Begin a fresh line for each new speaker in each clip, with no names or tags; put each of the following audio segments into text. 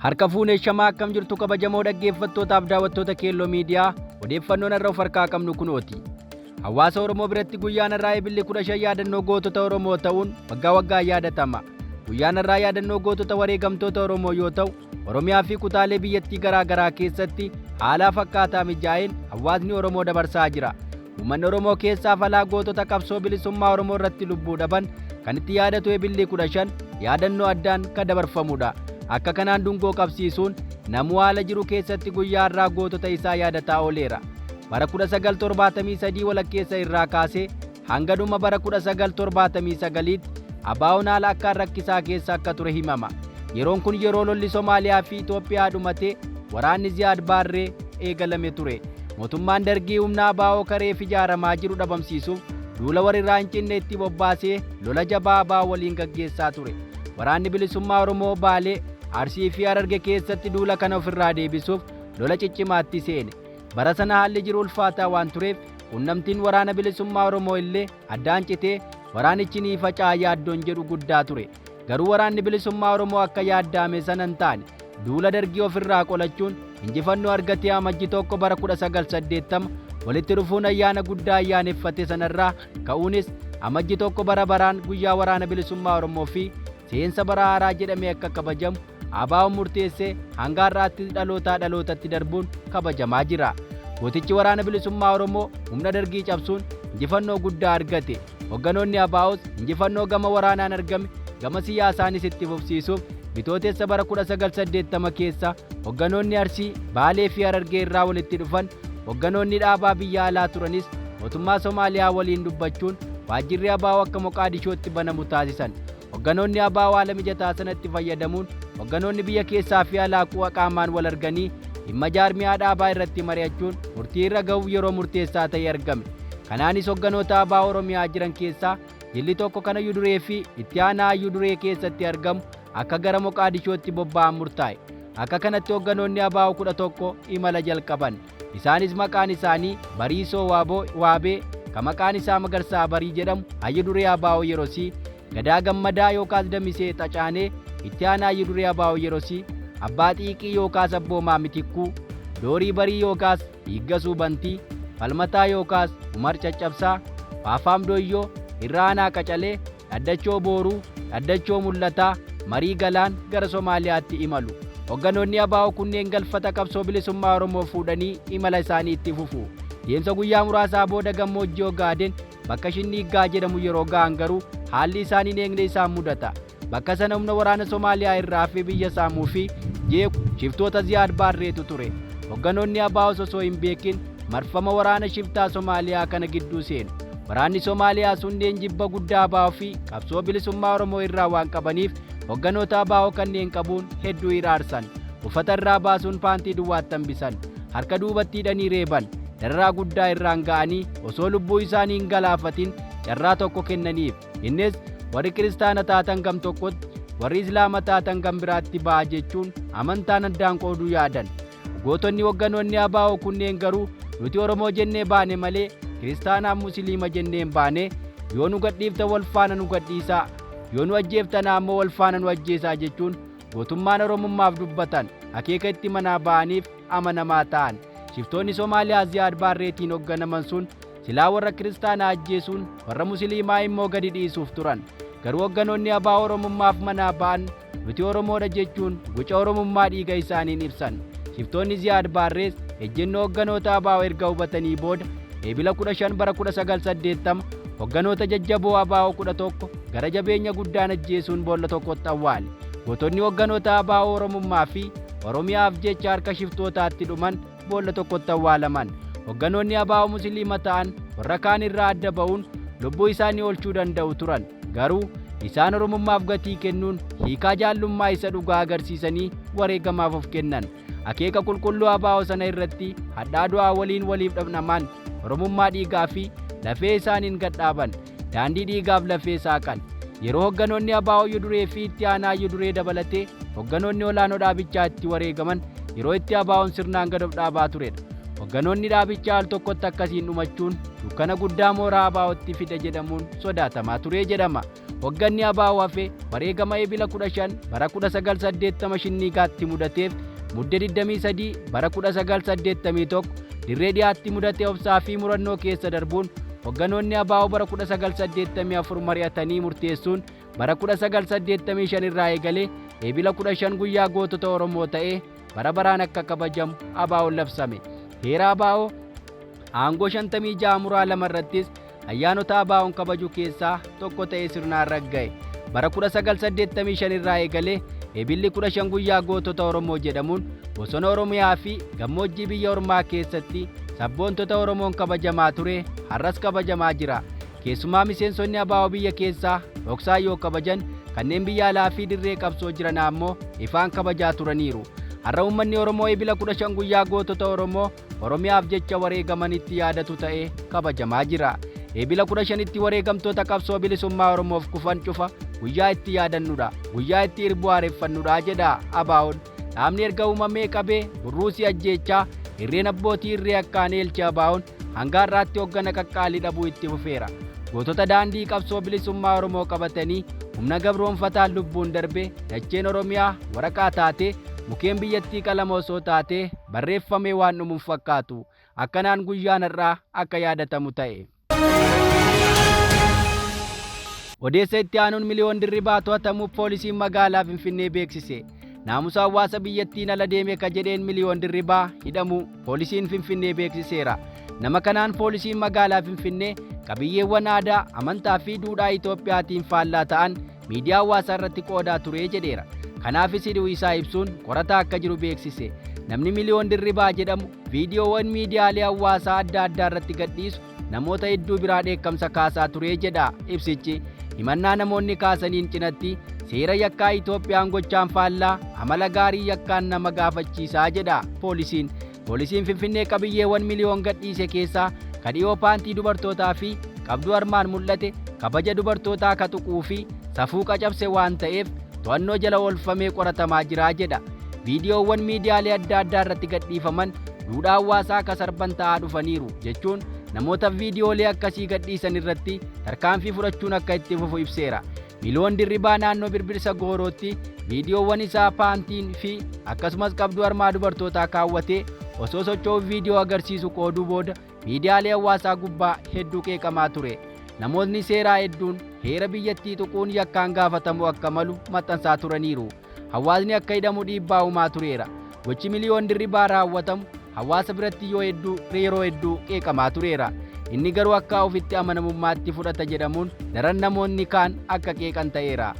Harka fuunee shamaa akkam jirtu kabajamoo dhaggeeffattootaaf daawwattoota Keelloo Miidiyaa odeeffannoon har'a of harkaa qabnu kunooti. Hawaasa Oromoo biratti guyyaan har'aa Ebilli 15 yaadannoo gootota Oromoo ta'uun waggaa waggaan yaadatama. Guyyaan har'aa yaadannoo gootota wareegamtoota Oromoo yoo ta'u, Oromiyaa fi kutaalee biyyattii garaa garaa keessatti haalaa fakkaataa mijaa'een hawaasni Oromoo dabarsaa jira. Uummanni Oromoo keessaaf alaa gootota qabsoo bilisummaa Oromoo irratti lubbuu dhaban kan itti yaadatu Ebilli 15 yaadannoo addaan kan dabarfamudha. Akka kanaan dungoo qabsiisuun namuu haala jiru keessatti guyyaa har'aa gootota isaa yaadataa ooleera. Bara 1973 walakkeessa irraa kaasee hanga dhuma bara 1979tti ABOn haala akkaan rakkisaa keessa akka ture himama. Yeroon kun yeroo lolli Somaaliyaa fi Itoophiyaa dhumatee waraanni Ziyaad Baarree eegalame ture. Mootummaan Dargii humna ABO kareef ijaaramaa jiru dhabamsiisuuf duula walirraa hin cinne itti bobbaasee lola jabaa ABO waliin gaggeessaa ture. Waraanni Bilisummaa Oromoo Baalee, Arsii fi Hararge keessatti duula kana ofirraa deebisuuf lola ciccimaatti seene. Bara sana haalli jiru ulfaataa waan tureef quunnamtiin waraana bilisummaa Oromoo illee addaan citee waraanichi ni faca'a yaaddoon jedhu guddaa ture. Garuu waraanni bilisummaa Oromoo akka yaaddaame sana hin taane. Duula Dargii ofirraa qolachuun injifannoo argatee Amajji 1 bara 1980 walitti dhufuun ayyaana guddaa ayyaaneffate sanarraa ka'uunis Amajji 1 bara baraan guyyaa waraana bilisummaa Oromoo fi seensa bara haaraa jedhamee akka kabajamu ABOn murteessee hanga har'aattis dhalootaa dhalootatti darbuun kabajamaa jira. Gootichi waraana bilisummaa Oromoo humna Dargii cabsuun injifannoo guddaa argate. Hogganoonni ABOs injifannoo gama waraanaan argame gama siyaasaanis itti fufsiisuuf Bitootessa bara 1980 keessa hogganoonni Arsii, Baalee fi Harargee irraa walitti dhufan hogganoonni dhaabaa biyya alaa turanis mootummaa Somaaliyaa waliin dubbachuun waajjirri ABO akka Moqaadishootti banamu taasisan. Hogganoonni ABO haala mijataa sanatti fayyadamuun hogganoonni biyya keessaa fi alaa qu'a qaamaan wal arganii dhimma jaarmiyaa dhaabaa irratti mari'achuun murtii irra gahuuf yeroo murteessaa ta'e argame. Kanaanis hogganoota ABO Oromiyaa jiran keessaa jilli tokko kan Hayyu Duree fi itti aanaa Hayyu Duree keessatti argamu akka gara Moqaadishootti bobba'an murtaa'e. Akka kanatti hogganoonni ABO 11 imala jalqaban. Isaanis maqaan isaanii Bariisoo Waaboo Waabee ka maqaan isaa Magarsaa Barii jedhamu Hayyu Duree ABO yerosii, Gadaa Gammadaa yookaas Damisee Xacaanee itti aanaa Hayyu Duree ABO yerosii, Abbaa Xiiqii yookaas Abboomaa Mitikkuu, Doorii Barii yookaas Hiiggasuu Bantii, Falmataa yookaas Umar Caccabsaa, Faafaam Dooyyoo, Irra Aanaa Qacalee, Dhaddachoo Booruu, Dhaddachoo Mul'ataa, Marii Galaan gara Somaaliyaatti imalu. Hogganoonni ABO kunneen galfata qabsoo bilisummaa Oromoo fuudhanii imala isaanii itti fufu. Deemsa guyyaa muraasaa booda gammoojjii Ogaaden bakka Shinniiggaa jedhamu yeroo ga'an garuu haalli isaan hin eegne isaan mudata. Bakka sana humna waraana Somaaliyaa irraa hafee biyya saamuu fi jeequ shiftoota Ziyaad Baarreetu ture. Hogganoonni ABOs osoo hin beekin marfama waraana shiftaa Somaaliyaa kana gidduu seenu. Waraanni Somaaliyaa sunneen jibba guddaa ABO fi qabsoo bilisummaa Oromoo irraa waan qabaniif hogganoota ABO kanneen qabuun hedduu hiraarsan. Uffata irraa baasuun paantii duwwaatti hambisan. Harka duubatti hidhanii reeban. Dararaa guddaa irraan ga'anii osoo lubbuu isaanii hin galaafatin carraa tokko kennaniif. Innis warri kiristaana taatan gam tokkotti, warri Islaama taatan gam biraatti ba'a jechuun amantaan addaan qooduu yaadan. Gootonni hogganoonni ABO kunneen garuu nuti Oromoo jennee baane malee kiristaanaaf musiliima jennee hin baane, yoo nu gadhiiftan wal faana nu gadhiisaa, yoo nu ajjeeftan ammoo wal faana nu ajjeesaa jechuun gootummaan Oromummaaf dubbatan akeeka itti manaa ba'aniif amanamaa ta'an. Shiftoonni Somaaliyaa Ziyaad Baarreetiin hogganaman sun silaa warra kiristaanaa ajjeesuun warra musiliimaa immoo gadi dhiisuuf turan. Garuu hogganoonni ABO Oromummaaf manaa ba'an nuti Oromoodha jechuun guca Oromummaa dhiiga isaaniin ibsan. Shiftoonni Ziyaad Baarrees ejjennoo hogganoota ABO erga hubatanii booda Eebila 15 bara 1980 hogganoota jajjaboo ABO 11 gara jabeenya guddaan ajjeesuun boolla tokkotti awwaale. Gootonni hogganoota ABO Oromummaa fi Oromiyaaf jecha harka shiftootaatti dhuman boolla tokkotti awwaalaman. Hogganoonni ABO Musiliima ta'an warra kaan irraa adda ba'uun lubbuu isaanii oolchuu danda'u turan. Garuu isaan Oromummaaf gatii kennuun hiikaa jaallummaa isa dhugaa agarsiisanii wareegamaaf of kennan. Akeeka qulqulluu ABO sana irratti hadhaa du'aa waliin waliif dhamdhaman Oromummaa dhiigaa fi lafee isaaniin gadhaaban. Daandii dhiigaaf lafee saaqan. Yeroo hogganoonni ABO Hayyu Duree fi itti aanaa Hayyu Duree dabalatee hogganoonni olaanoo dhaabichaa itti wareegaman yeroo itti ABOn sirnaan gad of dhaabaa turedha. Hogganoonni dhaabichaa al tokkotti akkasiin dhumachuun dukkana guddaa mooraa ABOtti fida jedhamuun sodaatamaa ture jedhama. Hogganni ABO hafe wareegama Eebila 15 bara 1980 Shinniigaatti mudateef Mudde 23 bara 1981 dirree dhiyaatti mudate obsaa fi murannoo keessa darbuun hogganoonni ABO bara 1984 mari'atanii murteessuun bara 1985 irraa eegalee Eebila 15 guyyaa gootota Oromoo ta'ee bara baraan akka kabajamu ABO'n labsame. Heera ABO aangoo 56 muraa 2 irrattis ayyaanota ABO'n kabaju keessaa tokko ta'ee sirnaan ragga'e. Bara 1985 irraa eegalee Eebilli 15 guyyaa gootota Oromoo jedhamuun bosona Oromiyaa fi gammoojjii biyya ormaa keessatti sabboontota Oromoon kabajamaa ture har'as kabajamaa jira. Keessumaa miseensonni ABO biyya keessaa dhoksaa yoo kabajan kanneen biyya alaa fi dirree qabsoo jiran ammoo ifaan kabajaa turaniiru. Har'a uummanni Oromoo Eebila 15 guyyaa gootota Oromoo Oromiyaaf jecha wareegamanitti yaadatu ta'ee kabajamaa jira. Eebila 15tti wareegamtoota qabsoo bilisummaa Oromoof kufan cufa guyyaa itti yaadannudha, guyyaa itti irbuu haareffannudha jedha ABO'n. Dhaabni erga uumamee qabee burruusii ajjeechaa irreen abbootii irree akkaan eelche ABO'n hanga har'aatti hoggana qaqqaalii dhabuu itti fufeera. Gootota daandii qabsoo bilisummaa Oromoo qabatanii humna gabroonfataan lubbuun darbe dacheen Oromiyaa waraqaa taatee mukeen biyyattii qalama osoo taatee barreeffamee waan dhumuun fakkaatu. Akkanaan guyyaan har'aa akka yaadatamu ta'e. Odeessa itti aanuun Miliyoon Dirribaa to'atamuu poolisiin magaalaa Finfinnee beeksise. Naamusa hawaasa biyyattiin ala deeme ka jedheen Miliyoon Dirribaa hidhamuu poolisiin Finfinnee beeksiseera. Nama kanaan poolisiin magaalaa Finfinnee qabiyyeewwan aadaa, amantaa fi duudhaa Itoophiyaatiin faallaa ta'an miidiyaa hawaasaa irratti qoodaa ture jedheera. Kanaafis hidhuu isaa ibsuun qorataa akka jiru beeksise. Namni Miliyoon Dirribaa jedhamu viidiyoowwan miidiyaalee hawaasaa adda addaa irratti gadhiisu namoota hedduu biraa dheekkamsa kaasaa ture jedha ibsichi. Himannaa namoonni kaasaniin cinatti seera yakkaa Itoophiyaan gochaan faallaa amala gaarii yakkaan nama gaafachiisaa jedha poolisiin. Poolisiin Finfinnee qabiyyeewwan Miliyoon gadhiise keessaa ka dhiyoo paantii dubartootaa fi qabduu armaan mul'ate kabaja dubartootaa ka tuquu fi safuu qacabse waan ta'eef to'annoo jala oolfamee qoratamaa jira jedha. Viidiyoowwan miidiyaalee adda addaa irratti gadhiifaman duudhaa hawaasaa ka sarban ta'aa dhufaniiru jechuun namoota viidiyoolee akkasii gadhiisan irratti tarkaanfii fudhachuun akka itti fufu ibseera. Miliyoon Dirribaa naannoo Birbirsa Goorootti viidiyoowwan isaa paantiin fi akkasumas qabduu harmaa dubartootaa kaawwatee osoo socho'uu viidiyoo agarsiisu qooduu booda miidiyaalee hawaasaa gubbaa hedduu qeeqamaa ture. Namootni seeraa hedduun heera biyyattii tuquun yakkaan gaafatamuu akka malu maxxansaa turaniiru. Hawaasni akka hidhamu dhiibbaa uumaa tureera. Gochi Miliyoon Dirribaa raawwatamu hawaasa biratti yoo hedduu yeroo hedduu qeeqamaa tureera. Inni garuu akka ofitti amanamummaatti fudhata jedhamuun daran namoonni kaan akka qeeqan ta'eera.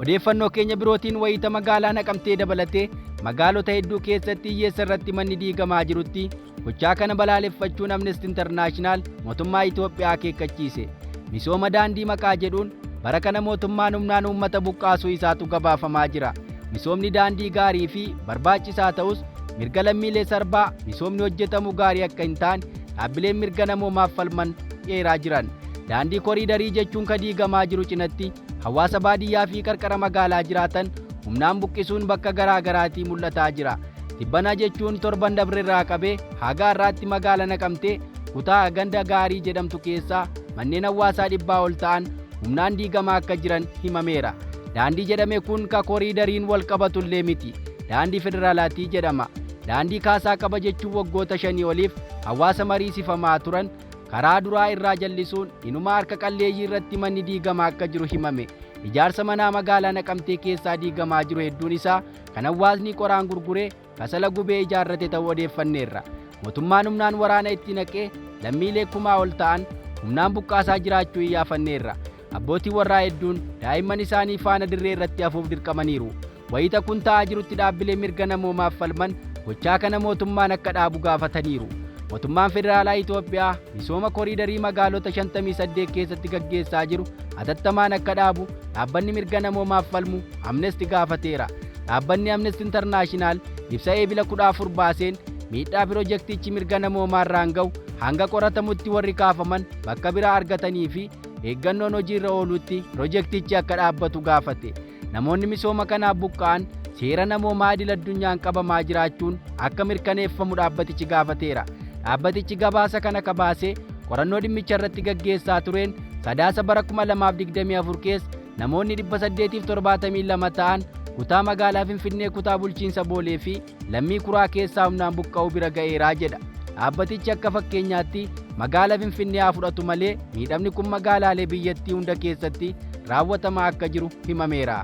Odeeffannoo keenya birootiin wayita magaalaa Naqamtee dabalatee magaalota hedduu keessatti hiyyeessa irratti manni diigamaa jirutti gochaa kana balaaleffachuun Amnesty International mootummaa Itoophiyaa akeekkachiise. Misooma daandii maqaa jedhuun bara kana mootummaan humnaan uummata buqqaasuu isaatu gabaafamaa jira. Misoomni daandii gaarii fi barbaachisaa ta'us mirga lammiilee sarbaa misoomni hojjetamu gaarii akka hin taane dhaabbileen mirga namoomaaf falman dheeraa jiran. Daandii koriidarii jechuun ka diigamaa jiru cinatti hawaasa baadiyyaa fi qarqara magaalaa jiraatan humnaan buqqisuun bakka garaa garaatii mul'ataa jira. Tibbanaa jechuun torban dabre irraa qabee haga har'aatti magaala Naqamtee kutaa ganda gaarii jedhamtu keessaa manneen hawaasaa 100 ol ta'an humnaan diigamaa akka jiran himameera. Daandii jedhame kun ka koriidariin wal qabatu illee miti. Daandii federaalaatii jedhama. Daandii kaasaa qaba jechuun waggoota 5 oliif hawaasa mariisifamaa turan karaa duraa irraa jallisuun inuma harka qalleeyyii irratti manni diigamaa akka jiru himame. Ijaarsa manaa magaalaa Naqamtee keessaa diigamaa jiru hedduun isaa kan hawaasni qoraan gurguree kasala gubee ijaarrate ta'uu odeeffanneerra. Mootummaan humnaan waraana itti naqee lammiilee kumaa ol ta'an humnaan buqqaasaa jiraachuu iyyaafanneerra. Abbootii warraa hedduun daa'imman isaanii faana dirree irratti hafuuf dirqamaniiru. Wayita kun ta'aa jirutti dhaabbilee mirga namoomaaf falman gochaa kana mootummaan akka dhaabu gaafataniiru. Mootummaan Federaalaa Itoophiyaa misooma koriidarii magaalota 58 keessatti gaggeessaa jiru hatattamaan akka dhaabu dhaabbanni mirga namoomaaf falmu Amnesty gaafateera. Dhaabbanni Amnesty International ibsa Eebila 14 baaseen miidhaa pirojektichi mirga namoomaarraan ga'u hanga qoratamutti warri kaafaman bakka biraa argatanii fi eeggannoon hojiirra oolutti pirojektichi akka dhaabbatu gaafate. Namoonni misooma kanaaf buqqa'an seera namoomaa idil addunyaan qabamaa jiraachuun akka mirkaneeffamu dhaabbatichi gaafateera. Dhaabbatichi gabaasa kana kabaasee qorannoo dhimmicha irratti gaggeessaa tureen Sadaasa bara 2024 keessa namoonni 872 ta'an kutaa magaalaa Finfinnee kutaa bulchiinsa Boolee fi Lammii Kuraa keessaa humnaan buqqa'uu bira ga'eeraa jedha. Dhaabbatichi akka fakkeenyaatti magaala Finfinnee haa fudhatu malee miidhamni kun magaalaalee biyyattii hunda keessatti raawwatamaa akka jiru himameera.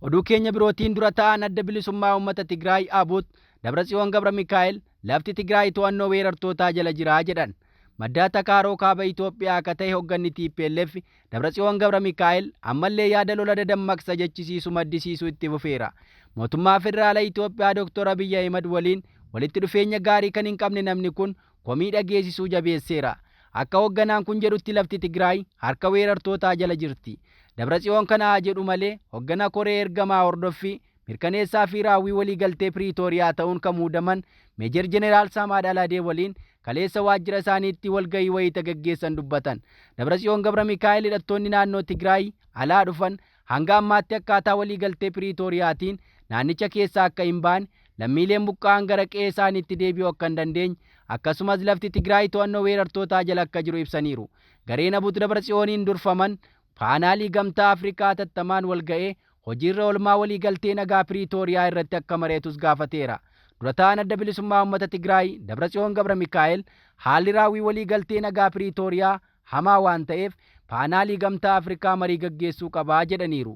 Oduu keenya birootiin dura ta'aan Adda Bilisummaa Uummata Tigraay ABUT Dabratsiyoon Gabra Mikaa'el lafti Tigraay to'annoo weerartootaa jala jira jedhan. Maddaa Takaaroo Kaaba Itoophiyaa akka ta'e hogganni tplf Dabratsiyoon Gabra Mikaa'el ammallee yaada lola dadammaqsa jechisiisu maddisiisuu itti fufeera. Mootummaa Federaala Itoophiyaa Dr. Abiy Ahimad waliin walitti dhufeenya gaarii kan hin qabne namni kun komii dhageesisuu jabeesseera. Akka hogganaan kun jedhutti lafti Tigraay harka weerartootaa jala jirti. Dabratsiyoon kana haa jedhu malee hoggana koree ergamaa hordoffii, mirkaneessaa fi raawwii waliigaltee Piriitooriyaa ta'uun kan muudaman Meejer Jeneraal Saamaad Alaadee waliin kaleessa waajjira isaaniitti walgahii wayita gaggeessan dubbatan. Dabratsiyoon Gabramikaa'el hidhattoonni naannoo Tigraay alaa dhufan hanga ammaatti akkaataa waliigaltee Piriitooriyaatiin naannicha keessaa akka hin baane, lammiileen buqqa'an gara qe'ee isaaniitti deebi'uu akka hin dandeenye, akkasumas lafti Tigraay to'annoo weerartootaa jala akka jiru ibsaniiru. Gareen Abut Dabratsiyooniin durfaman Paanaalii Gamtaa Afrikaa hatattamaan walga'ee hojiirra oolmaa waliigaltee nagaa Piriitooriyaa irratti akka mari'atus gaafateera. Dura taa'aan Adda Bilisummaa Uummata Tigraay Dabratsiyoon Gabramikaa'el haalli raawwii waliigaltee nagaa Piriitooriyaa hamaa waan ta'eef Paanaalii Gamtaa Afrikaa marii gaggeessuu qaba jedhaniiru.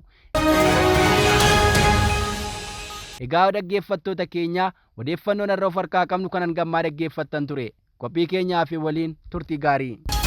Egaa dhaggeeffattoota keenya odeeffannoon har'a of harkaa qabnu kan hangammaa dhaggeeffattan ture. Qophii keenyaa fi waliin turtii gaarii.